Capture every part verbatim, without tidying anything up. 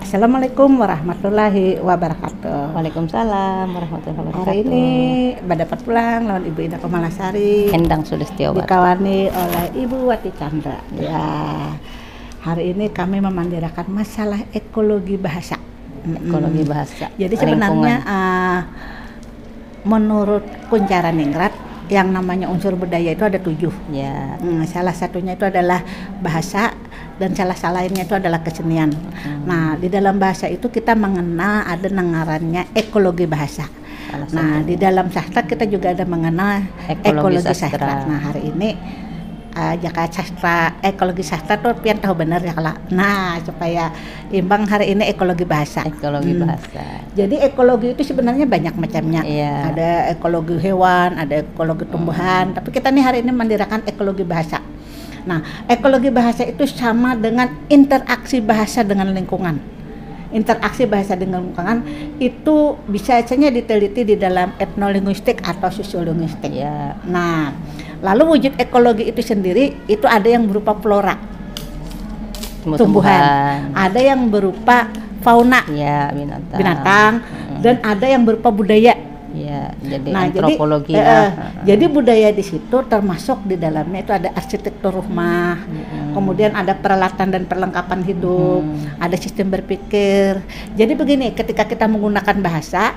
Assalamualaikum warahmatullahi wabarakatuh. Waalaikumsalam warahmatullahi wabarakatuh. Hari ini berdapat pulang lawan Ibu Ida Kemalasari. Endang Sulistiawati. Dikawani oleh Ibu Wati Chandra. Ya. Hari ini kami memandirakan masalah ekologi bahasa. Ekologi bahasa. Jadi sebenarnya uh, menurut Kuncara Ningrat, yang namanya unsur budaya itu ada tujuh. Ya. Hmm, salah satunya itu adalah bahasa dan salah lainnya itu adalah kesenian. Hmm. Nah, di dalam bahasa itu kita mengenal ada ngarannya ekologi bahasa. Nah, di dalam sastra kita juga ada mengenal ekologi, ekologi sastra. sastra. Nah, hari ini uh, jaka sastra ekologi sastra tuh pian tahu benar ya kalau. Nah, supaya imbang hari ini ekologi bahasa. Ekologi hmm. bahasa. Jadi ekologi itu sebenarnya banyak macamnya. Iya. Ada ekologi hewan, ada ekologi tumbuhan. Hmm. Tapi kita nih hari ini mandirakan ekologi bahasa. Nah, ekologi bahasa itu sama dengan interaksi bahasa dengan lingkungan. Interaksi bahasa dengan lingkungan itu bisa saja diteliti di dalam etnolinguistik atau sosiolinguistik. Ya. Nah, lalu wujud ekologi itu sendiri itu ada yang berupa flora, tumbuhan, ada yang berupa fauna, ya, binatang, binatang hmm. dan ada yang berupa budaya. Ya, jadi nah, antropologi jadi, lah. Uh, jadi budaya di situ termasuk di dalamnya itu ada arsitektur rumah, hmm. kemudian ada peralatan dan perlengkapan hidup, hmm. ada sistem berpikir. Jadi begini, ketika kita menggunakan bahasa,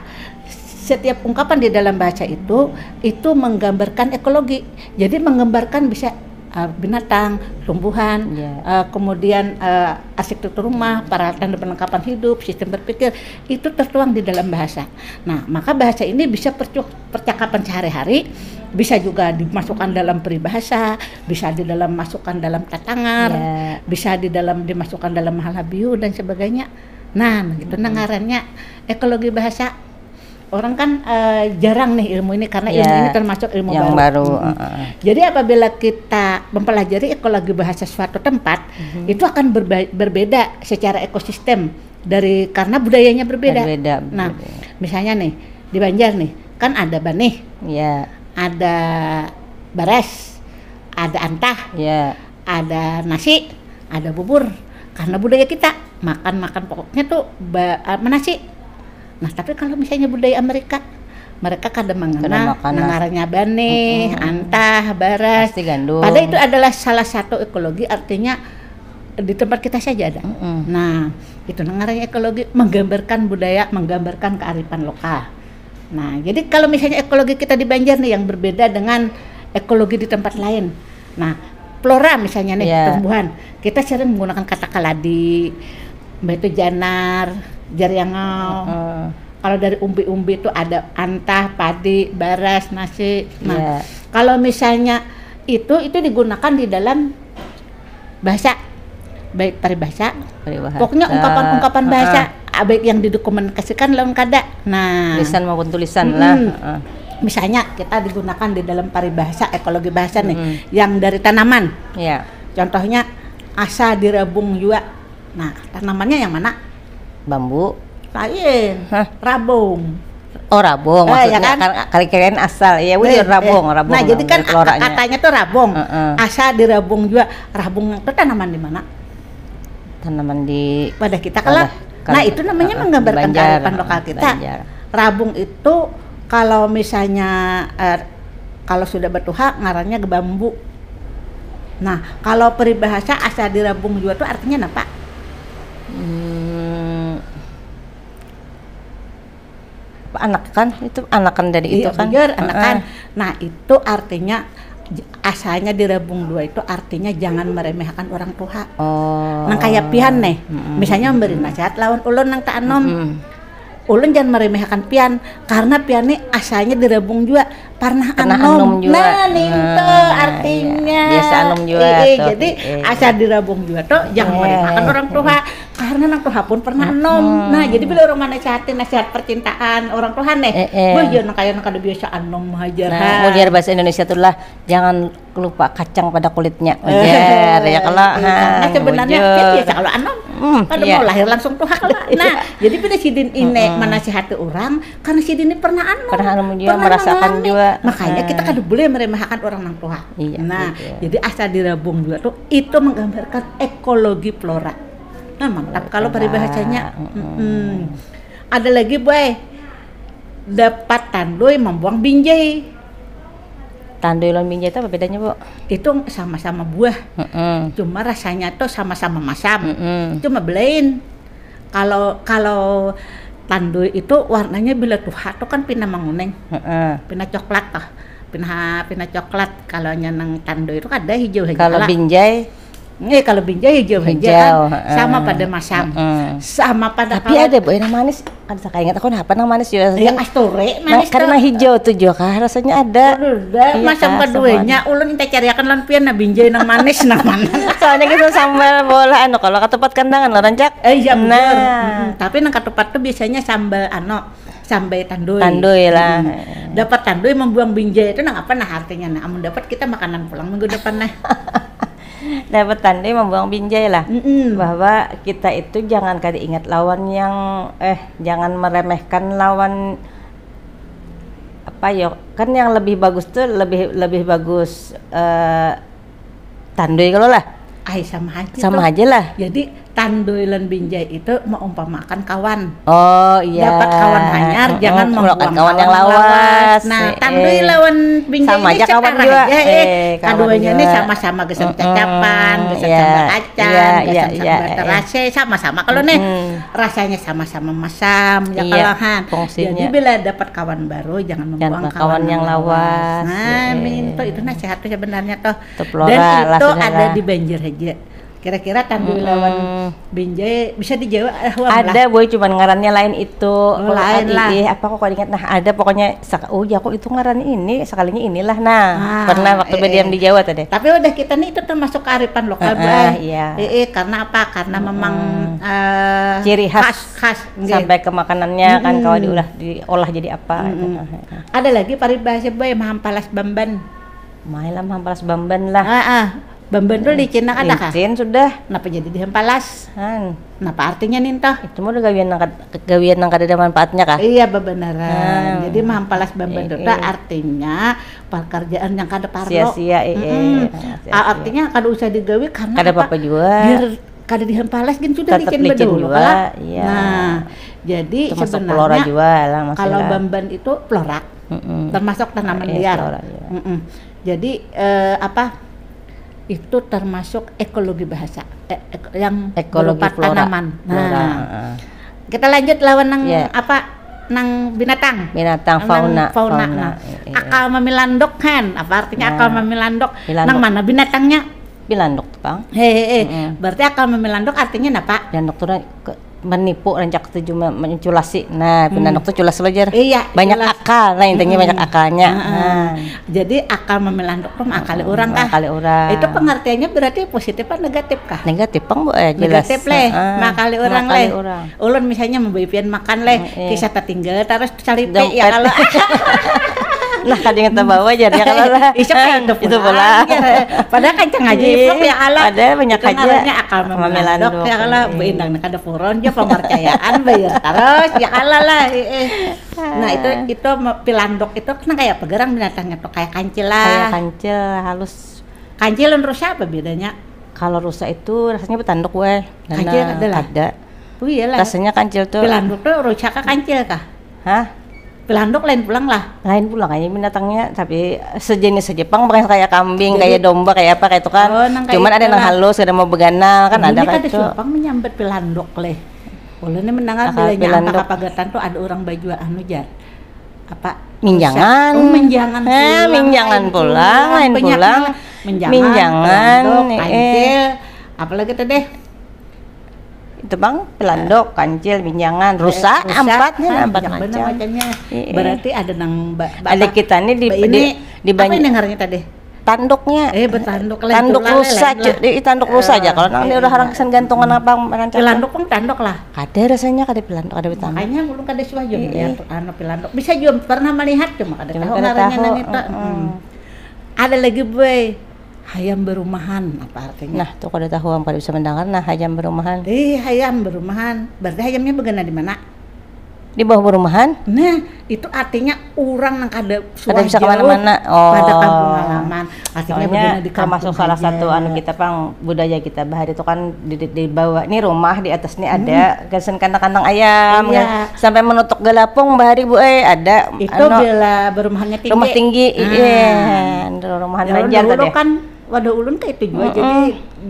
setiap ungkapan di dalam bahasa itu itu menggambarkan ekologi. Jadi menggambarkan bisa uh, binatang, tumbuhan, yeah. uh, kemudian uh, arsitektur rumah, peralatan dan perlengkapan hidup, sistem berpikir, itu tertuang di dalam bahasa. Nah, maka bahasa ini bisa percakapan sehari-hari, bisa juga dimasukkan dalam peribahasa, bisa di dalam masukkan dalam tatangar, yeah. bisa di dalam dimasukkan dalam halabiu dan sebagainya. Nah, begitu hmm. ngarannya ekologi bahasa. Orang kan uh, jarang nih ilmu ini karena ya, ilmu ini termasuk ilmu yang baru. baru. Hmm. Uh, uh. Jadi apabila kita mempelajari ekologi bahasa suatu tempat, hmm. itu akan berba- berbeda secara ekosistem dari karena budayanya berbeda. Berbeda. Nah, berbeda. Misalnya nih di Banjar nih kan ada banih, ya. Ada baras, ada antah, ya. Ada nasi, ada bubur. Karena budaya kita makan makan pokoknya tuh ba- menasi. Nah, tapi kalau misalnya budaya Amerika, mereka kada mengenal ngarannya banih, mm-hmm. antah, baras. Pasti gandum. Padahal itu adalah salah satu ekologi, artinya di tempat kita saja ada. Mm-hmm. Nah, itu ngarannya ekologi, menggambarkan budaya, menggambarkan kearifan lokal. Nah, jadi kalau misalnya ekologi kita di Banjar nih yang berbeda dengan ekologi di tempat lain. Nah, flora misalnya nih, yeah. tumbuhan. Kita sering menggunakan kata kaladi, mbah itu janar, jariangau. Uh-uh. Kalau dari umbi-umbi itu ada antah, padi, baras, nasi. Nah, yeah. kalau misalnya itu itu digunakan di dalam bahasa, baik paribasa, paribasa. Pokoknya ungkapan-ungkapan bahasa, uh-uh. baik yang didokumentasikan lawan kada. Nah, lisan maupun tulisan hmm. lah. Uh-uh. Misalnya kita digunakan di dalam paribasa ekologi bahasa nih, hmm. yang dari tanaman. Ya. Contohnya asa dirabung jua. Nah, tanamannya yang mana? Bambu. Lain. Hah? Rabung. Oh, rabung, maksudnya eh, ya kan? Kan kali kalian asal ya, wujud eh, rabung, eh. rabung. Nah, jadi kan katanya tuh rabung, uh-uh. asa dirabung juga. Rabung itu tanaman di mana? Tanaman di pada kita kalau nah itu namanya uh, menggambarkan kearifan lokal kita. Banjar. Rabung itu kalau misalnya uh, kalau sudah bertuha ngarannya bambu. Nah, kalau peribahasa asa dirabung juga tuh artinya apa? Hmm, anakan itu anakan dari iya, itu kan bener, anakan uh-uh. Nah itu artinya asalnya dirabung dua itu artinya jangan meremehkan orang tua. Oh. Nang kayak pian nih mm-hmm. misalnya memberi nasihat lawan ulun nang tak anom mm-hmm. Ulun jangan meremehkan pian karena pian nih asalnya dirabung juga pernah, pernah anom, anom juga. Nah, nih nah, artinya iya. Biasa anom juga eh, eh, jadi eh. Asal dirabung juga tuh jangan eh. Meremehkan orang tua. Karena nang tuha pun pernah anom. Hmm. Nah, jadi bila orang mana nasihatin nasihat percintaan orang tuha nih. Eh, eh. Bah, ya nang kaya nang kada biasa anom hajar. Nah, mudiar bahasa Indonesia tuh lah jangan lupa kacang pada kulitnya. Ujar eh, ya kalau eh, nah, sebenarnya biasa kalau anom. Hmm, kada iya. Mau lahir langsung tuha kalau. Nah, jadi bila sidin ini hmm. Menasihati orang karena sidin ini pernah anom. Pernah anom juga pernah merasakan mengalami. Juga. Makanya nah. Kita kada boleh meremehkan orang nang tuha. Iya, nah, gitu. Jadi asal dirabung juga tuh itu menggambarkan ekologi flora. Nah, mantap kalau peribahasanya. Mm-mm. Ada lagi, boy. Dapat tandui membuang binjai. Tandui lawan binjai itu apa bedanya, Bu? Itu sama-sama buah. Mm-mm. Cuma rasanya tuh sama-sama masam. Mm-mm. Cuma belain. Kalau kalau tandui itu warnanya bila tuha tuh kan pina manguning. Heeh. Pina coklat tuh. Pina pina coklat. Kalau nang tandui itu kada hijau aja. Kalau binjai? Eh, kalau binjai hijau aja kan. Hijau, heeh. Sama pada masam. Heeh. Sama pada. Tapi kalau ada, Bu, yang manis. Kada saka ingat aku, napa nang manis jua rasanya? Ya, kasturi manis tuh. Karena hijau tuh jua kah rasanya ada. Aduh, dah, iya, masam kah, keduanya. Ulun kita cariakan lawan pian, nah, binjai nang manis, nang mana? Soalnya kita sambal bola, anu, kalau katupat kandangan, lah, rancak. Eh, iya, bujur. Nah. Mm-mm. Tapi nang katupat tuh biasanya sambal, anu, sambal tandui. Tandui lah. Mm. Dapat tandui membuang binjai itu nang apa, nah, artinya, nah, amun dapat kita makanan pulang minggu depan, nah. Dapat tandai membuang binjai lah. Mm-mm. Bahwa kita itu jangan kada ingat lawan yang, eh, jangan meremehkan lawan apa yo, kan yang lebih bagus tuh lebih lebih bagus, eh, tandui kalau lah. Ai, sama aja tuh. Sama aja lah. Jadi tandui lan binjai itu meumpamakan kawan. Oh, iya. Dapat kawan hanyar, mm-mm, jangan membuang kawan yang lawas. Nah, eh, tandui lawan binjai sama ini aja kawan juga. Eh, kawan juga. Kaduanya ini sama-sama gasan cacapan, gasan sambal kacang, iya, gasan sambal terase, sama-sama. Kalau nih, mm-mm, rasanya sama-sama masam, ya, iya, kalau, han. Fungsinya. Jadi bila dapat kawan baru, jangan membuang kawan yang lawas. Nah, eh, itu, itu nasihat tuh sebenarnya tuh. Dan itu ada di Banjar aja. Kira-kira tandui lawan binjai bisa di Jawa, eh, huam lah. Ada, boy, cuman ngarannya lain itu. Oh, lain lah. Ih, apa kok, kok ingat? Nah, ada pokoknya, oh ya, kok itu ngaran ini, sekalinya inilah. Nah, pernah waktu berdiam di Jawa tadi. Tapi udah kita nih itu termasuk kearifan lokal, boy. Iya. Eh, eh, karena apa? Karena memang, eh, ciri khas, khas, sampai ke makanannya kan, kalau diulah, diolah jadi apa gitu. Ada lagi paribahasa, boy, mahampalas bamban. Mailah mahampalas bamban lah. Ah, ah. Bamban tuh licin kada kah? Licin sudah. Napa jadi dihampalas? Han. Napa artinya nih, toh? Itu mah udah gawian nang kad-, gawian nang kada ada manfaatnya kah? Iya, bebenaran. Jadi mahampalas bamban tuh artinya pekerjaan yang kada parlo. Sia-sia, eh, eh. Artinya kada usah digawi karena kada apa-apa jua. Biar kada dihampalas gin sudah licin jua, iya. Nah, jadi sebenarnya kalau bamban itu plorak. Termasuk tanaman liar. Jadi, eh, apa, itu termasuk ekologi bahasa, eh, ek-, yang berupa tanaman. Nah, kita lanjut lawan nang apa, nang binatang. Binatang, fauna. Nah, akal mamilandok, han. Apa artinya akal mamilandok? Nang mana binatangnya? Pilandok tu pang. He, he, he. Berarti akal mamilandok artinya napa? Pilandok tu menipu, rancak tuju me-, menculasi. Nah, pilandok tu culas belajar. Iya, banyak akal lah, intinya banyak akalnya. Nah. Jadi akal mamilandok tu maakali orang kah? Maakali orang. Itu pengertiannya berarti positif apa negatif kah? Negatif pang, Bu, eh, jelas. Negatif leh, maakali orang leh. Ulun misalnya memberi pian makan leh, kisah tertinggal terus calipe ya kalau. Nah, kada ingat bawa jar ya kalau lah. Isuk itu pulang. Padahal kencang aja ipluk ya Allah. Padahal banyak aja. Itu ngarannya akal mamilandok ya kalau, beindang kada puron ja, pemercayaan bayar terus ya Allah lah. Nah, itu, itu pilandok itu kan kayak apa garang binatangnya tuh, kayak kancil lah. Kayak kancil, halus. Kancil dan rusa apa bedanya? Kalau rusa itu rasanya betanduk, weh. Kancil ada lah. Ada. Oh iyalah. Rasanya kancil tuh. Pilanduk tuh rusa kah kancil kah? Hah? Pilanduk lain pulang lah. Lain pulang aja binatangnya, tapi sejenis aja pang, bukan kayak kambing, kayak domba, kayak apa, kayak itu kan. Oh, nang kayak cuman ada nang halus, ada mau beganal kan, ada kayak itu. Kada suah pang menyambat pilanduk leh. Ulun ni mendengar bilanya angka kapagatan tuh ada orang bajua anu jar. Apa? Minjangan. Oh, minjangan pulang, lain pulang, lain pulang. Minjangan, pilanduk, kancil. Apalagi tadi? Itu pang, pelandok, kancil, binjangan, rusa, empat nih, empat macam. Berarti ada nang ba-, ada kita nih di, di, di apa ini ngarannya tadi? Tanduknya. Eh, betanduk lah, tanduk rusa aja. Di tanduk rusa aja. Kalau nang di orang kesan gantungan apa merancang. Pelandok pang tandok lah. Ada rasanya, kada pelandok, ada betanduk. Makanya ulun kada suah juga melihat anu pelandok. Bisa juga pernah melihat, cuma kada tahu ngarannya nang itu. Ada lagi, boy. Hayam berumahan, apa artinya? Nah, tuh kada tahu, am, kada bisa mendengar. Nah, hayam berumahan. Eh, hayam berumahan. Berarti hayamnya begana di mana? Di bawah perumahan? Nah, itu artinya orang nang kada suah bisa kemana-mana. Oh. Pada kampung halaman. Artinya soalnya termasuk salah satu anu kita pang, budaya kita bahari itu kan di, di, di bawah ni rumah, di atas ni ada hmm. Gasan kandang-kandang ayam iya. Sampai menutup galapung bahari bu eh ada itu anu, bila berumahannya tinggi. Rumah tinggi. Hmm. Iya. Rumahan ya, banjar tadi. Kan wadah ulun kayak itu juga. Mm -mm. Jadi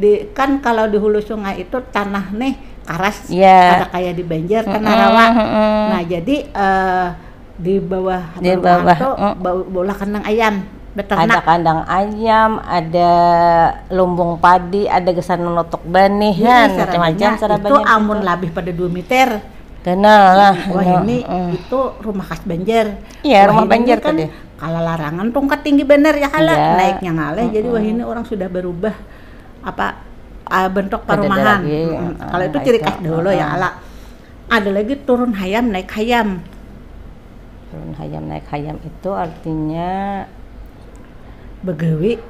di, kan kalau di hulu sungai itu tanah nih karas yeah. Ada kayak di Banjar tanah mm -mm. Rawa. Mm -mm. Nah, jadi uh, di bawah di bawah tuh mm. Baulah kandang ayam beternak. Ada kandang ayam, ada lumbung padi, ada gesan menutuk benih kan, macam-macam sarabanya. Itu amun lebih pada dua meter. Kenal lah. Wah ini mm. Itu rumah khas Banjar. Iya, rumah Banjar kan tadi. Kalau larangan tungkat tinggi bener ya kala iya. Naiknya ngaleh mm -mm. Jadi wah ini orang sudah berubah apa uh, bentuk perumahan. Hmm. Kalau itu ciri khas dulu ya ala. Ada lagi turun hayam naik hayam. Turun hayam naik hayam itu artinya begawi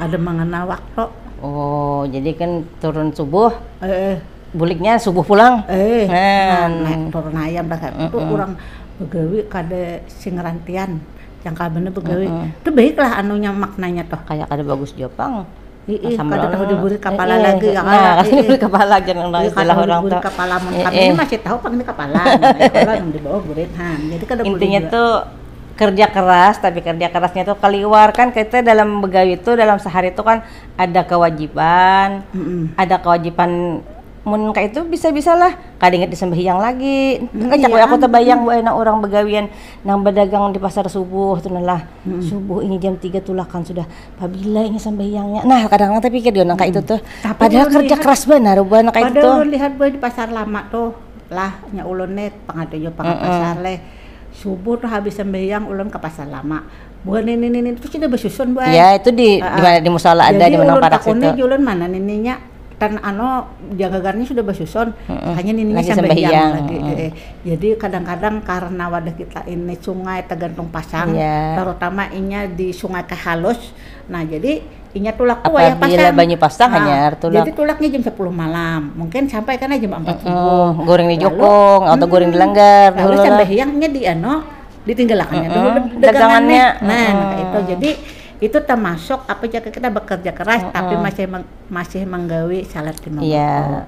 ada mengenal waktu. Oh, jadi kan turun subuh. Eh, eh. Buliknya subuh pulang. Eh, nah, nah, turun hayam dah kan. Mm -mm. Itu orang begawi kada sing rantian. Yang bener begawi. Mm -mm. Itu baiklah anunya maknanya toh. Kayak kada bagus jopang. Ih, kada tahu diburi kepala eh, lagi ya nah, kan. Diburi kepala jangan iya, istilah orang tahu. Kepala mun kami ini masih tahu kami ini kepala. Kalau yang di bawah burit han. Jadi kada intinya tuh kerja keras tapi kerja kerasnya tuh keluar kan kita dalam begawi itu dalam sehari itu kan ada kewajiban, mm -mm. Ada kewajiban mun kayak itu bisa-bisa lah kada ingat disembahiyang lagi. Mm, kan iya, aku kan? Terbayang bu enak orang begawian nang berdagang di pasar subuh tuh lah. Hmm. Subuh ini jam tiga tulakan sudah. Pabila ini sambayangnya. Nah, kadang-kadang tapi pikir dia nang itu tuh. Tapi padahal kerja lihat, keras benar buat anak itu tuh. Padahal lihat buat di pasar lama tuh. Lah, nya ulun nih pangatuju pangat mm -mm. Pasar leh. Subuh tuh habis sambayang ulun ke pasar lama. Buah nini nini itu sudah bersusun buah. Ya, itu di uh, di mana di musala ada di mana parak itu. Ulun takuni ulun mana nininya. Kan ano jagagarnya sudah basusun mm -mm. Hanya nininya sambahyang lagi mm -mm. Eh, jadi kadang-kadang karena wadah kita ini sungai tergantung pasang yeah. Terutama inya di sungai kehalus nah jadi inya tulak tuh wayah pasang banyu pasang nah, hanya tulak jadi tulaknya jam sepuluh malam mungkin sampai kan jam empat mm -mm. Subuh goreng di jokong atau goreng di langgar lalu sambahyangnya di ano ditinggalakannya mm -mm. Dulu dagangannya dagangannya. Nah mm -mm. Itu jadi itu termasuk apa jaga kita bekerja keras mm -mm. Tapi masih masih menggawi salat lima yeah.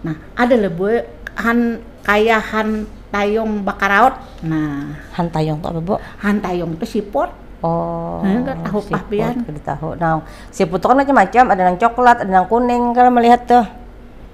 Nah ada lebu han kaya han tayung bakaraut nah han tayung tuh apa bu han tayung tuh siput oh nah, tahu pahpian tahu nah siput tuh kan macam-macam ada yang coklat ada yang kuning kalau melihat tuh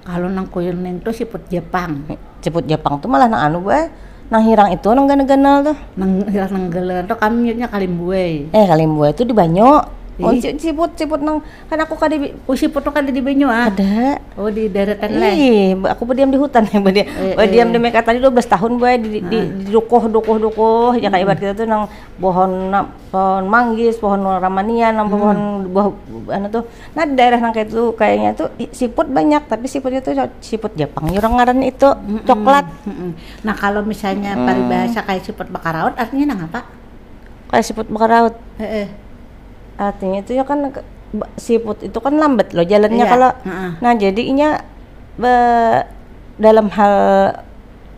kalau nang kuning tuh siput Jepang siput Jepang tuh malah nang anu bu eh nang hirang itu nang ganal-ganal tuh nang hirang nang ganal tuh kami nyebutnya kalimbuai eh kalimbuai tuh di banyu oh, siput siput nang kan aku kada bi- oh siput tuh kada di banyu ah ada oh di daratan lah ih aku berdiam di hutan ya berdiam eh, berdiam eh. Di Mekah tadi dua belas tahun bu eh di, di, ah. Di dukuh dukuh dukuh ya kayak hmm. Ibarat kita tuh nang pohon pohon manggis pohon ramanian nang pohon hmm. Buah anu tuh Nah di daerah nang kayak itu kayaknya tuh siput banyak tapi siputnya tuh siput Jepang orang ngaran itu mm -mm. Coklat. Mm -mm. Nah kalau misalnya mm. Paribahasa kayak siput bakaraut artinya nang apa? Kayak siput bakaraut. Heeh. Artinya itu ya kan siput itu kan lambat loh jalannya iya. Kalau mm. Nah jadi inya be, dalam hal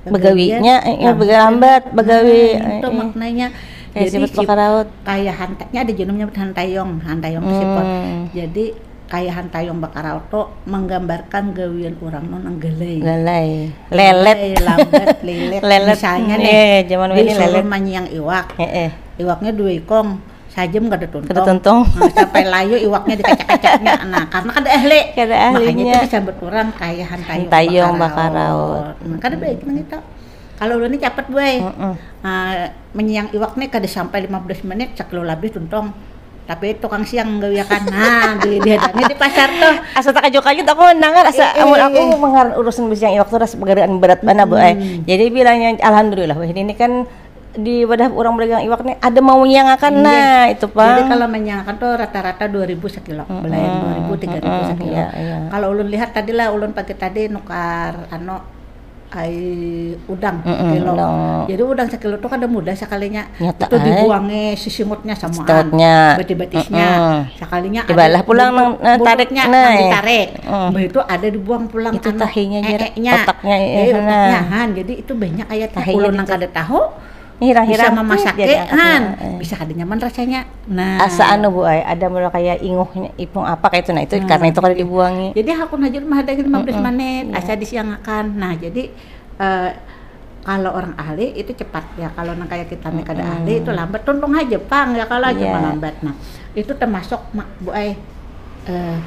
begawinya eh, ya, begawi lambat begawi nah, itu eh, maknanya eh. Jadi siput bakaraut kaya hantaknya ada jenisnya hantayong hantayong hmm. Siput jadi kaya hantayong bakaraut tuh menggambarkan gawian orang non yang galai galai lelet lambat lelet lelet misalnya nih eh, zaman ini lelet manyang iwak eh, eh. Iwaknya dua ikong Sajam kada tuntung. Kada tuntung. Nah, sampai layu iwaknya di kaca-kacanya. Nah, karena kada ahli. Kada ahlinya. Makanya itu disebut orang kaya hantayung, hantayung bakaraut. Nah, kada baik nang itu. Kalau ulun ni capat buai. Uh -uh. Nah, menyiang iwak ni kada sampai lima belas menit sakilo labih tuntung. Tapi tukang siang gawiakan. Nah, di dihadangi di pasar tuh. Asa takajut-kajut aku mendengar asa eh, amun eh, aku eh. Mengar urusan besiang iwak tuh rasa pekerjaan berat mana bu eh. Hmm. Jadi bilangnya alhamdulillah wah ini kan di wadah orang berdagang iwak nih ada mau nyangakan iya. Nah itu pang. Jadi kalau menyangakan tuh rata-rata dua ribu sekilo, hmm, belayan dua ribu tiga ribu hmm, sekilo. Iya, iya. Kalau ulun lihat tadi lah ulun pagi tadi nukar ano ai udang Mm-mm, kilo. Udang. Jadi udang sekilo tuh kada mudah sekalinya. Nyata, Itu ai. Dibuangnya sisimutnya samaan. Setengahnya. Beti-betisnya. Mm-mm. Sekalinya Dibalah ada pulang buntu- nang, eh, tarik, buntutnya nah. Nang ditarik. Mm. Bah itu ada dibuang pulang Itu anu, tahinya, Jer. Eeknya. Otaknya, eh, Eh, otaknya nah. Han. Jadi itu banyak ayat Tahinya ulun di nang situ. Kada tahu. Hirang-hirang Bisa tuh memasak jadi kan, eh. Bisa kada nyaman rasanya. Nah. Asa anu bu ay, ada mula kayak inguhnya ipung apa kayak itu, nah itu karena itu kada dibuangi. Jadi hakun haja mah ada lima belas Mm-mm. menit, Iya. Asa disiangakan. Nah, jadi eh, kalau orang ahli itu cepat ya. Kalau nang kayak kita nih kada Mm-mm. Ahli itu lambat. Tuntung aja pang ya kalau aja Iya. Melambat. Nah, itu termasuk mak bu ay eh,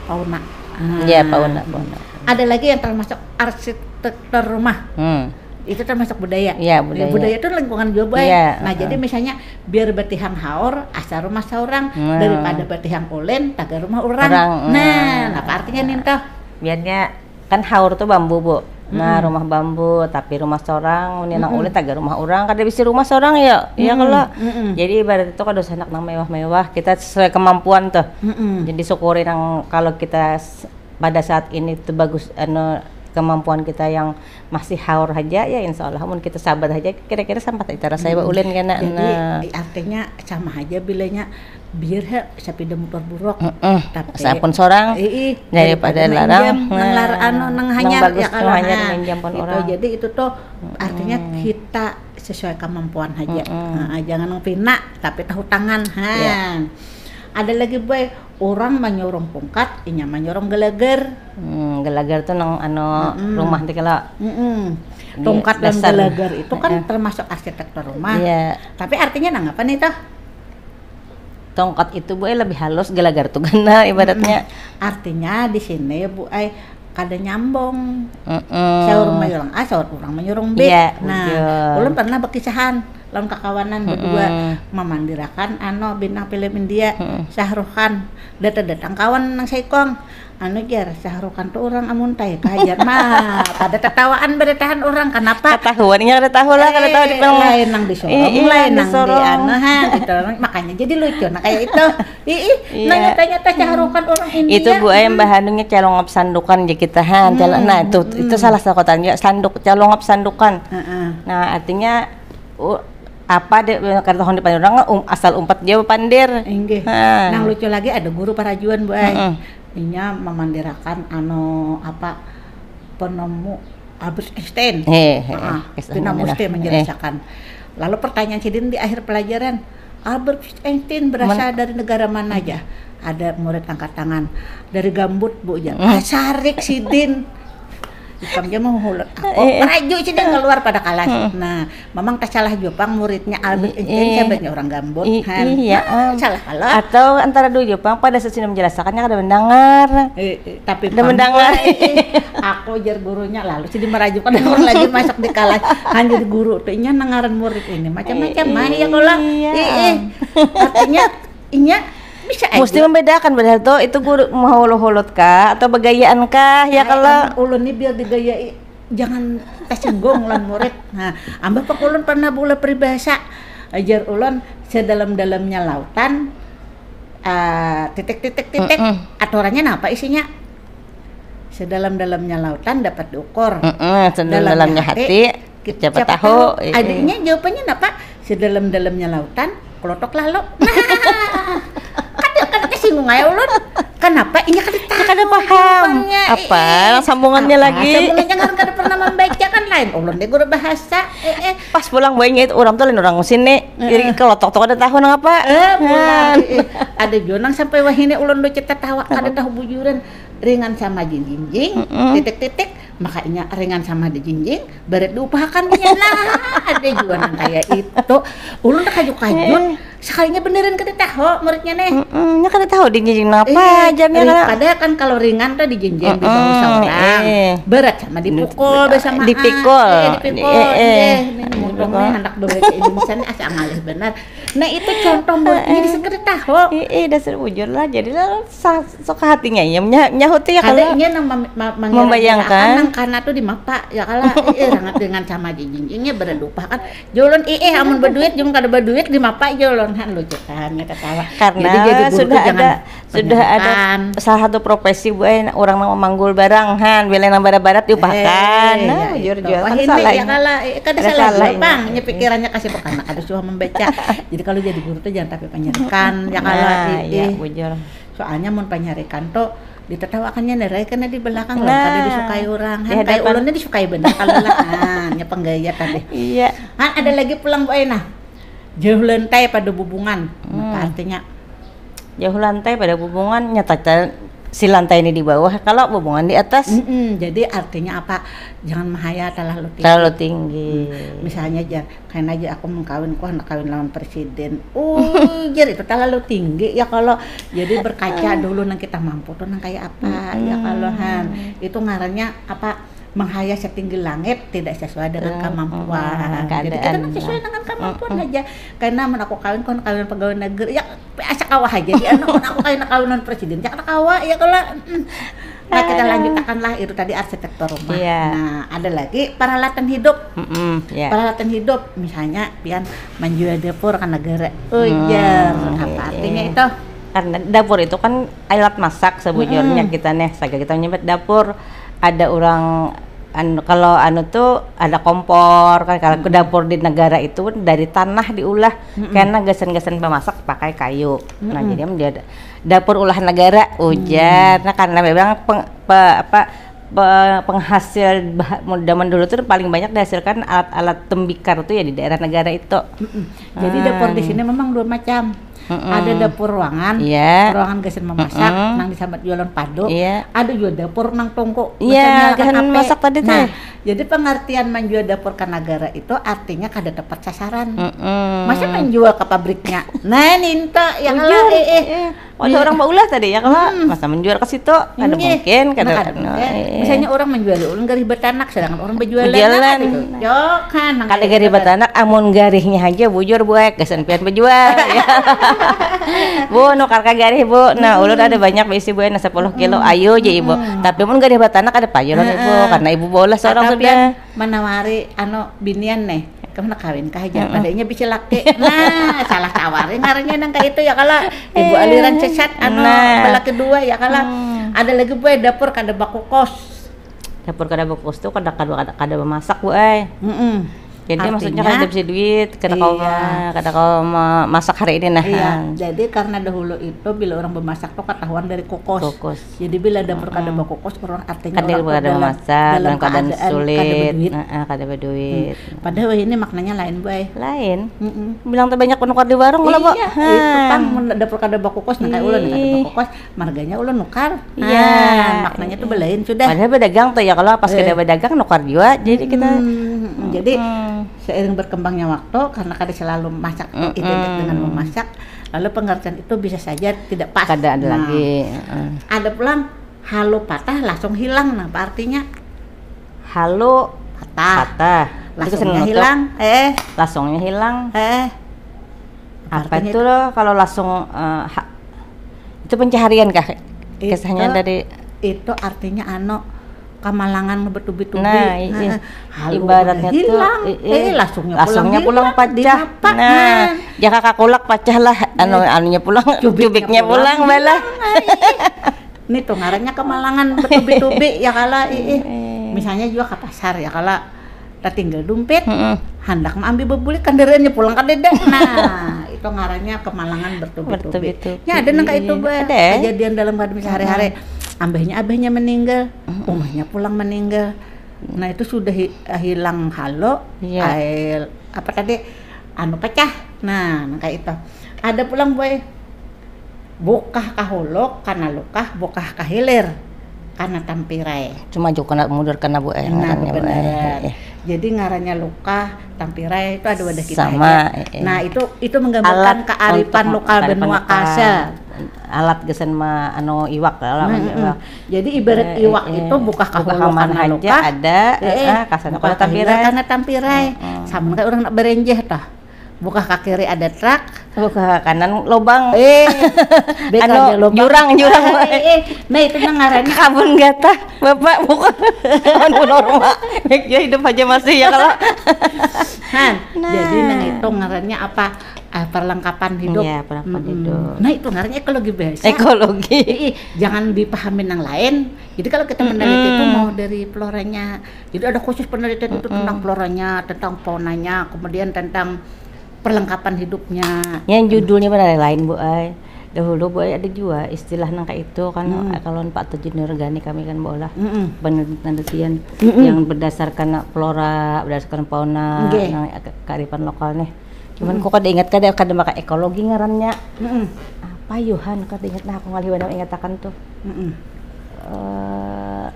fauna. Ah. Iya, fauna, fauna. Ada lagi yang termasuk arsitektur rumah. Hmm. Itu termasuk budaya. Iya, budaya. Budaya itu lingkungan juga, Bu, ay. Iya, Nah, heeh. Jadi misalnya biar batihang haur, asa rumah seorang Nah. Daripada batihang ulin, taga rumah orang. Orang, Nah, nah. Napa artinya nih toh? Biarnya kan haur tuh bambu bu. Nah, rumah bambu, tapi rumah seorang, ini nang ulin taga rumah orang, kada bisi rumah seorang ya, ya Mm-mm, kalau. mm-mm. Jadi ibarat itu kada usah handak nang mewah-mewah, kita sesuai kemampuan tuh. Mm-mm. Jadi syukuri nang kalau kita s- pada saat ini tuh bagus anu kemampuan kita yang masih haur aja ya insya Allah mun kita sabar aja kira-kira sampai kita rasa ba ulin kena Jadi nah. Artinya sama aja bilanya biar he, sepeda motor buruk. Heeh. Tapi Sampun seorang Ii, daripada larang, minjam, nang nah, lar anu nang nang hanyar bagus, ya nang kalau hanyar nah, minjam pun gitu. Orang. Jadi itu tuh artinya kita sesuai kemampuan aja. Mm-mm. Nah, jangan nang pina tapi tahu tangan. Ha. Iya. Ada lagi boy, orang manyurung pungkat, inya manyurung gelagar. Hmm, gelagar tuh nang anu rumah tuh kalau Mm-mm. Dia Tungkat dan dasar. Gelagar itu kan Heeh. Termasuk arsitektur rumah. Iya. Tapi artinya nang apa nih tuh? Tongkat itu bu eh lebih halus gelagar tuh gana ibaratnya. Artinya di sini bu eh kada nyambung. Mm-mm. Saur mayulang A, saur urang manyurung B. Iya, Nah, bujur. Ulun pernah bakisahan lawan kakawanan berdua mamandirakan ano bintang film India Shah Rukh Khan. Datang-datang kawan nang saikong. Anu jar Shah Rukh Khan tuh urang amuntai kah jar mah. Kada tatawaan beritahan urang kanapa? Katahuan inya kada tahu lah, kada tahu di Eh, lain nang disorong, Ih, ih, lain nang nang di disorong. Anu ha, gitu. Makanya jadi lucu nah kayak itu. Ih, ih, Iya. Nah nyata-nyata Shah Rukh Khan urang India. Itu bu eh bahannya calongap sandukan je kita ha. Cal- Nah itu itu salah satu kotanya sanduk calongap sandukan. Heeh. Nah artinya uh, apa de kada tahu di orang um, asal umpat dia pandir. Inggih. Ha. Nang lucu lagi ada guru parajuan bu eh. Mm-mm. Inya memandirakan anu apa penemu Albert Einstein. He, he, Ah, Einstein pina inilah. Mesti menjelaskan. Lalu pertanyaan sidin di akhir pelajaran, Albert Einstein berasal dari negara mana aja? Ada murid angkat tangan dari Gambut bu jar. Ah, sarik sidin. Ikam ja mau hulut aku. Eh, eh. Meraju sidin keluar pada kelas. Nah, memang tak salah jua pang muridnya Albert I- Einstein eh. Sahabatnya orang Gambut. I- Han. iya, Nah, am. Salah kalau. Atau antara dua Jepang pada saat sini menjelaskannya kada mendengar. Eh, eh, tapi Udah pang- mendengar. Eh, eh, aku jar gurunya lalu jadi merajukan aku lagi masuk di kelas. Hanya di guru tuh inya nangaran murid ini macam-macam mah ya kalau. Iya. Eh, eh. Artinya inya bisa aja. Mesti membedakan padahal tuh itu guru mau hulut kah atau begayaan kah ya Ai, kalau amun ulun nih biar digayai jangan tersinggung lawan murid. Nah, ambah pak ulun pernah bula peribahasa. Ajar ulun sedalam-dalamnya lautan ah, titik-titik-titik. Aturannya apa isinya? Sedalam-dalamnya lautan dapat diukur. Mm-mm, sedalam-dalamnya hati, siapa tahu. Eh, eh. Adanya jawabannya apa? Sedalam-dalamnya lautan, kelotok lalu. Nah, kada kada kesinggung aja ulun. Kenapa? Inya kada tahu. Kada paham. Jawabannya. Apa? Eh, eh. Sambungannya Apa? Lagi. Sambungannya kan kada pernah membaca kan lain. Ulun deh guru bahasa. Eh, eh. Pas pulang bayinya itu orang tuh lain orang sini. Jadi kelotok tuh kada tahu nang apa. Eh, pulang. Nah. Eh, eh. Ada juga nang sampai wahini ulun do cerita tawa kada tahu bujuran ringan sama jinjing Mm-mm. titik-titik makanya ringan sama dijinjing berat diupahakan punya nah ada juga nang kayak itu ulun terkajut-kajut sekalinya beneran kita tahu muridnya nih Mm-mm, nya kada tahu dijinjing nang apa Eh, ajarnya ri- kada. Padahal kan kalau ringan tuh dijinjing di Mm-mm, bawah seorang eh. Berat sama dipukul Di- bersama dipikul. Eh, dipikul Eh, eh. Eh, ini motongnya anak berat ini misalnya asa ngalih benar Nah itu contoh muridnya di segeri tahu Ih, ih, dasar bujur lah. Jadi lah sa- suka hatinya ya menya- nyahuti ya Kada kalau inya nang mem- ma- Membayangkan. Nang karena tuh di mapa ya kala eh rangat dengan sama jinjingnya beredupa kan jolon eh eh amun berduit jeung kada berduit di mapa jolon Han lucu kan ya ketawa. Karena Jadi jadi guru sudah tuh jangan ada sudah ada banyakkan. Salah satu profesi bu eh, orang mau memanggul barang han bila nang barat-barat diupakan. Eh, Nah, ya bujur itu. jual Wah, kan ini salah ya ini. Kalau eh, kada Ada salah salah juga ini. Pang. Ini pikirannya kasih bukan anak ada suah membaca. Jadi kalau jadi guru tuh jangan tapi panyarikan ya kalau Nah, eh, iya, eh. Bujur. Soalnya mun panyarikan tuh ditertawakannya nerai kena di belakang loh, Nah, kada disukai orang. di Han kayak hadapan. Ulunnya disukai bener kalau lah. Han, ya penggaya tadi. Iya. Han ada lagi pulang bu eh nah. Jauh lantai pada bubungan. Apa Hmm. artinya? Jauh lantai pada bubungan nyata ta- si lantai ini di bawah kalau bubungan di atas. Mm-mm, jadi artinya apa? Jangan mahaya terlalu tinggi. Terlalu tinggi. Misalnya aja, kayak aja aku mengkawin, aku hendak kawin lawan presiden. Ujar itu terlalu tinggi ya kalau jadi berkaca dulu nang kita mampu tuh nang kayak apa ya kalau han itu ngarannya apa menghayal setinggi langit tidak sesuai dengan Hmm, kemampuan. hmm, Jadi kita keadaan nang sesuai lah. Dengan kemampuan aja. Karena mun aku kawin kon kawin pegawai negeri ya asa kawa aja di anu mun aku kawin kawinan presiden ya kada kawa ya kalau mm. Nah kita lanjutakanlah itu tadi arsitektur rumah. Iya. Nah ada lagi peralatan hidup. Mm-mm, ya. Peralatan hidup misalnya pian menjual dapur ke negara. Ujar Hmm, apa iya. Artinya itu? Karena dapur itu kan alat masak sebujurnya kita nih. Saga kita menyebut dapur ada orang anu kalau anu tuh ada kompor kan kalau ke dapur di negara itu dari tanah diulah karena gasan-gasan pemasak pakai kayu. Nah, jadi dia ada dapur ulah negara ujar. Nah, karena memang peng- pe- apa pe- penghasil bah- zaman dulu tuh paling banyak dihasilkan alat-alat tembikar tuh ya di daerah negara itu. Mm-mm. Jadi dapur di sini memang dua macam. Ada dapur ruangan, Iya. ruangan gasan memasak, nang disambat jualan padu. Iya. Ada juga dapur nang tungku. Iya, Gasan gasan nyalakan masak api. tadi teh. Nah, jadi pengertian menjual dapur ke negara itu artinya kada tepat sasaran. Mm-mm. Masa menjual ke pabriknya? Nah, ninta ya kalau Bujur, eh, eh. eh. Ada orang baulah tadi ya kalau masa menjual ke situ kada Inggih. mungkin kada Nah, kada no, mungkin. eh. Misalnya orang menjual ulun garih betanak sedangkan orang berjualan. Berjualan. Nah, gitu. Yo, kan, nang Kada kayak garih gitu kan. Betanak amun garihnya aja bujur buek gasan pian bejual ya. Bu nukar ka garih bu. Nah, ulun ada banyak beisi buek nah sepuluh kilo ayu aja ibu. Tapi mun garih Betanak ada payuran ibu karena ibu bola seorang Atau sudah. Pian menawari anu binian nih, kamu nak kawin kah aja? Padanya bisi laki. Nah, salah tawari ngarannya nang kayak itu ya kalau ibu aliran sesat anu Nah. Laki dua ya kalau ada lagi buat dapur kada bakukos. Dapur kada bakukus tuh kada kada kada, kada memasak bu ay. Mm-mm. Jadi maksudnya Artinya, kada bisa duit, kada kau iya. ma- kada kau ma- masak hari ini nah. Iya, jadi karena dahulu itu bila orang memasak tuh ketahuan dari kukus. Kukus. Jadi bila dapur kada bakukus orang artinya Kada orang tuh kada dalam, memasak dalam dalam keadaan keadaan sulit. kada berduit. Nah, ah, kada berduit. Padahal ini maknanya lain bu ay. Lain. Mm-mm. Bilang tuh banyak penukar di warung kalau bu. Iya, itu pang mun dapur kada bakukus nang kayak ulun kada bakukus, marganya ulun nukar. Iya. Nah, maknanya tuh belain sudah. Padahal berdagang tuh ya kalau pas kada berdagang nukar juga. Jadi kita Hmm, jadi seiring berkembangnya waktu karena kada selalu masak identik dengan memasak, lalu pengertian itu bisa saja tidak pas. kada ada Nah, lagi. Heeh. Ada pulang halu patah langsung hilang. Nah, apa artinya? Halu Patah. patah. Itu Langsungnya kesengan nutup. Hilang. Eh, Langsungnya hilang. Eh. Apa Artinya itu loh kalau langsung eh, ha- itu pencaharian kah? Itu- Kisahnya dari itu artinya anu kamalangan bertubi-tubi. Nah, iya. Heeh. Halunya Ibaratnya tuh, hilang. i- i- Eh, langsungnya langsungnya pulang, pulang hilang. Di pacah. apa? Nah, jaka kakulak pacah lah, anu anunya pulang, cubiknya pulang, balah. Nah, iya. Ini tuh ngarannya kamalangan bertubi-tubi ya kala ih. Misalnya juga ke pasar ya kala tertinggal dompet, hendak mengambil bebuli kendaraannya pulang ke dede. Nah, itu ngarannya kamalangan bertubi-tubi. Bertubi-tubi. Ya ada nang kayak itu Iya, bah. Ada. Kejadian dalam keadaan sehari-hari. Ambahnya abahnya meninggal, umahnya pulang meninggal. Nah, itu sudah hi- hilang halo, Iya. air apa tadi anu pecah. Nah, nang kayak itu. Ada pulang boy bukah kahuluk karena lukah bukah kahilir karena tampirai. Cuma juga kena mundur kena bu eh Nah, ngarannya, Bu, benar. eh, eh. Jadi ngarannya lukah, tampirai itu ada wadah kita Sama, aja. eh, eh. Nah, itu itu menggambarkan Alat kearifan untuk lokal kearifan benua lokal. Kasar. Alat gesan ma anu iwak lah Mm-mm. iwak. Jadi ibarat Eh, iwak eh, itu bukah bukah kahuluk kamar karena haja lukah. ada, Eh, eh, kasar bukah kalau kahilir tampirai. Karena tampirai. Sama kayak orang nak berenjeh tah. Bukah ke kiri ada truk. Bukah kanan lubang. Eh, beda Anu, ada lubang. Jurang, jurang. Eh, eh, eh. Nah itu nang ngarannya Kabun gatah, bapak bukan anu normal. Ya hidup aja masih ya kalau. Han, Nah. Jadi nang itu ngarannya apa? Ah, perlengkapan hidup. Iya, perlengkapan hidup. Nah, itu ngarannya ekologi bahasa. Ekologi. Ii, jangan dipahami yang lain. Jadi kalau kita meneliti itu mau dari floranya, jadi ada khusus penelitian itu tentang floranya, tentang faunanya, kemudian tentang perlengkapan hidupnya. Yang judulnya benar lain, Bu ai. Dahulu, Bu ai, ada juga istilah nang kayak itu kan, kalau Pak Tujuh Nurgani kami kan bola penelitian yang berdasarkan flora, berdasarkan fauna, nang kearifan lokal nih. Cuman kok kada ingat, kada kada maka ekologi ngarannya. Apa Yohan, kada ingat, nah aku ngalih banar ingatakan tuh. Eh,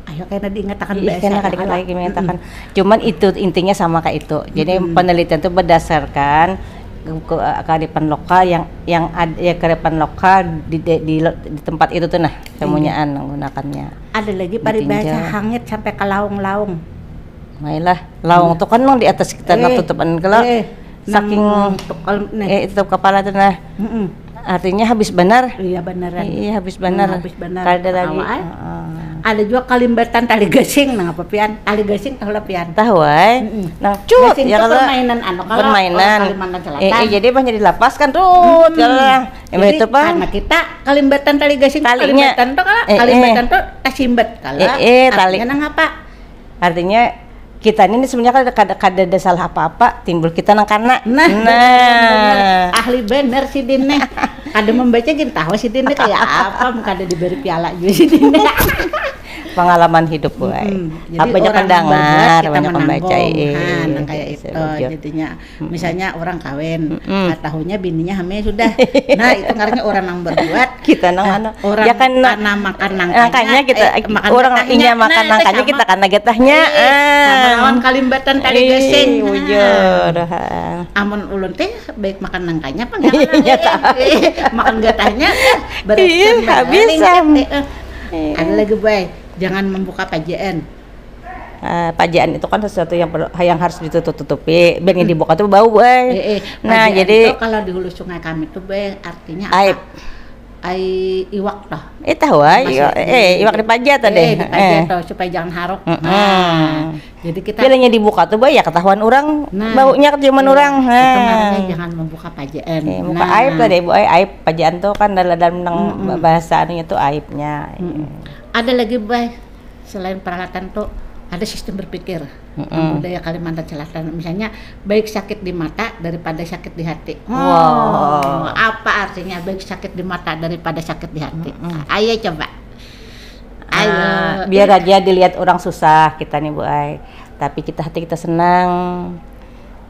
Ayo kena diingatakan Ih, bahasa kena kada kalau- lagi mengatakan. Cuman itu intinya sama kayak itu. Jadi penelitian itu berdasarkan ke, ke, kearifan lokal yang yang ada ya, kearifan lokal di di, di, di tempat itu tuh nah, semunyaan menggunakannya. Ada lagi paribasa Ditinjau. Hangit sampai ke laung-laung. Mailah, laung tuh kan nang di atas kita nak Eh, tutupan kalau eh, saking nang tukal nih. Eh, itu kepala tuh nah. Mm-mm. Artinya habis benar. Iya beneran. Iya, habis benar. Nah, habis benar. Kada lagi. Awal. Heeh. Ada juga kalimbatan tali gasing, nah apa pian? Tali gasing tahu lah pian. Tahu ai. Mm-mm. Nang cut Gasing ya tuh kalau permainan anu kalau permainan. Orang Kalimantan Selatan. Eh, eh, jadi banyak dilepaskan tuh kalau lah. Yang Jadi, itu pang. Karena kita kalimbatan tali gasing, Talinya. Kalimbatan tuh kalau Eh, eh. Kalimbatan tuh tasimbat kalau. Eh, eh, tali. Artinya nang apa? Artinya kita ini sebenarnya kada kada, kada ada salah apa-apa, timbul kita nang karena. Nah, Nah. bener, bener. Ahli bener si Din nih. Kada membaca gin tahu si Din nih kayak apa, kada diberi piala juga si Din nih. Pengalaman hidup, Bu ai. Mm-mm. Jadi Apa banyak orang pendengar, berbuat, kita banyak pembaca, menanggung. iya, Nah, nang iya, kayak iya, itu. iya. Jadinya misalnya orang kawin, Mm-mm. ah, tahunya bininya hamil sudah. Nah, itu karena orang nang berbuat. Kita nang Ah, anu. orang Ya kan, karena makan nangkanya, nangkanya kita eh, makan orang gatahnya. inya makan Nah, nangkanya sama. Kita karena gatahnya. Eh, sama Ah. lawan kalimbatan tali Ih, gasing. Bujur. Ha. Amun ulun teh baik makan nangkanya apa Iya, jangan, tahu. Eh, makan gatahnya berarti Ih, kan habis, balik. Sam. Eh, eh. Ada lagi, Bay, jangan membuka pajaan. Eh, pajaan itu kan sesuatu yang perlu, yang harus ditutup-tutupi. Biar yang dibuka tuh bau, Bay. Eh, eh, Nah, pajaan jadi itu kalau di hulu Sungai Kami tuh, Bay, artinya apa? Aib. Ai iwak toh. Eh, tahu ai, Masih iwak, di- eh, iwak dipajat tadi. Eh, dipajat Eh. Toh supaya jangan haruk. Mm-mm. Nah, jadi kita Bilanya dibuka tuh, Bay, ya ketahuan orang Nah, baunya keciuman iya, orang. Itu Nah. namanya jangan membuka pajaan. Eh, muka Nah, aib tadi, Bu. Ai, aib pajaan tuh kan dalam, dalam nang bahasa anunya tuh aibnya. Mm-mm. Ada lagi, Bay, selain peralatan tuh ada sistem berpikir. Mm-mm. Budaya Kalimantan Selatan, misalnya baik sakit di mata daripada sakit di hati. Oh, Wow. Apa artinya baik sakit di mata daripada sakit di hati? Ayo coba. Ayo. Ah, biar aja dilihat orang susah kita nih, Bu ai. Tapi kita hati kita senang.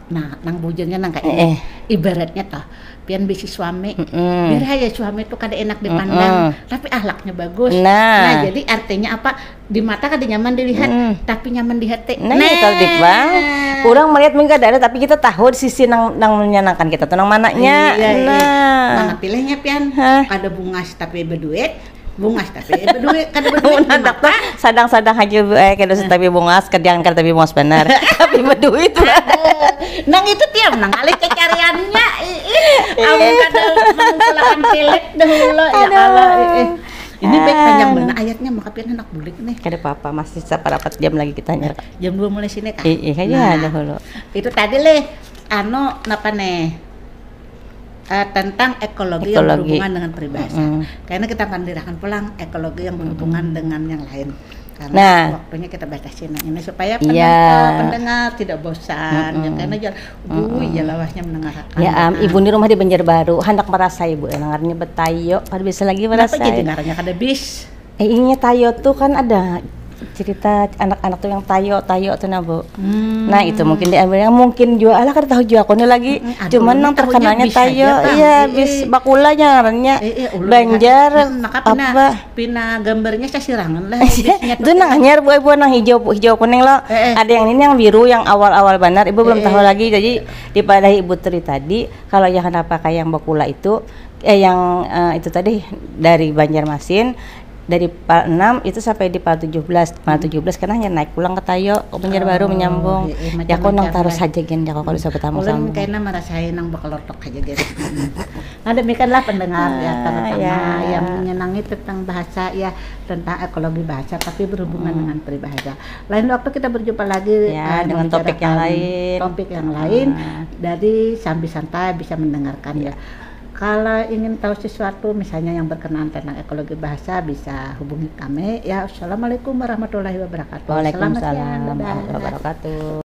Nah, nang bujurnya nang kayak Eh, ini. eh. Ibaratnya toh, pian bisi suami. Mm-mm. Biar aja suami tuh kada enak dipandang, tapi ahlaknya bagus. Nah. Nah, jadi artinya apa? Di mata kada nyaman dilihat, tapi nyaman di hati. Nah, iya tadi, Bang. Orang melihat mungkin kada ada, tapi kita tahu di sisi nang nang menyenangkan kita tuh nang mananya. Iya, iya. Nah. Mana pilihnya pian? Hah? Kada bungas tapi berduit, bungas tapi berduit, kada berduit. Anak tuh sadang-sadang aja, Bu, eh, kada usah tapi bungas, kerjaan kada tapi bungas benar. Tapi berduit, Bu. Nang itu tiap nang alih cacariannya. Ih, ih. Amun kada mengumpulakan tilik dahulu, ya Allah. Ih, ih. Ini baik panjang benar ayatnya, maka pian anak bulik nih. Kada apa-apa, masih saparapat jam lagi kita hanyar. Jam dua mulai sini kah? Iya, iya, Nah, dahulu. Itu tadi leh, anu napa nih? Eh, tentang ekologi, yang Ekologi. Berhubungan dengan peribahasa. Mm-mm. Karena kita pandirakan pulang ekologi yang berhubungan dengan yang lain. Karena Nah. Waktunya kita batasi nang ini supaya Iya. pendengar, pendengar tidak bosan. Ya, karena jual, bu, ya lawasnya mendengarkan. Ya am, Nah. Ibu ni rumah di Banjarbaru, handak merasa Ibu, eh, nangarnya betayo, kada bisa lagi Kenapa merasa. jadi ngarannya kada bis? Eh, ini tayo tuh kan ada cerita anak-anak tuh yang tayo, tayo tuh nah, Bu. Hmm. Nah, itu mungkin diambil yang mungkin juga, alah, kada tahu juga aku nih lagi. Mm-mm, aduh, Cuman ini nang tahunya terkenalnya bis aja, tayo, Bang. iya, Eh, bis eh. bakula ngarannya. Eh, eh, ulun Banjar lihat. Hmm, maka pina, apa? Pina gambarnya sasirangan lah bisnya Itu nang anyar, Bu, Bu, nang hijau, hijau kuning lo. Eh, eh. Ada yang ini yang biru yang awal-awal banar. Ibu belum Eh, tahu eh. Lagi. Jadi di pada Ibu Tri tadi, kalau yang kenapa kayak yang bakula itu, eh, yang eh, itu tadi dari Banjarmasin, Dari pal enam itu sampai di pal tujuh belas, pal tujuh belas karena hanya naik pulang ke Tayo, Banjarbaru menyambung. Iya, iya, Ya, aku nang macam-macam tarus lah. saja gin, ya, aku kada usah Ulun bersama-sama. Kena merasai nang bakalotok aja gitu. Nah, demikianlah pendengar ya, Ah, terutama ya. Yang menyenangi tentang bahasa ya, tentang ekologi bahasa, tapi berhubungan dengan peribahasa. Lain waktu kita berjumpa lagi Ya, eh, dengan topik yang membicarakan lain. Topik yang lain Ah. Dari sambil santai bisa mendengarkan ya. Kalau ingin tahu sesuatu misalnya yang berkenaan tentang ekologi bahasa, bisa hubungi kami ya. Assalamualaikum warahmatullahi wabarakatuh. Selamat siang, Waalaikumsalam dadah. warahmatullahi wabarakatuh.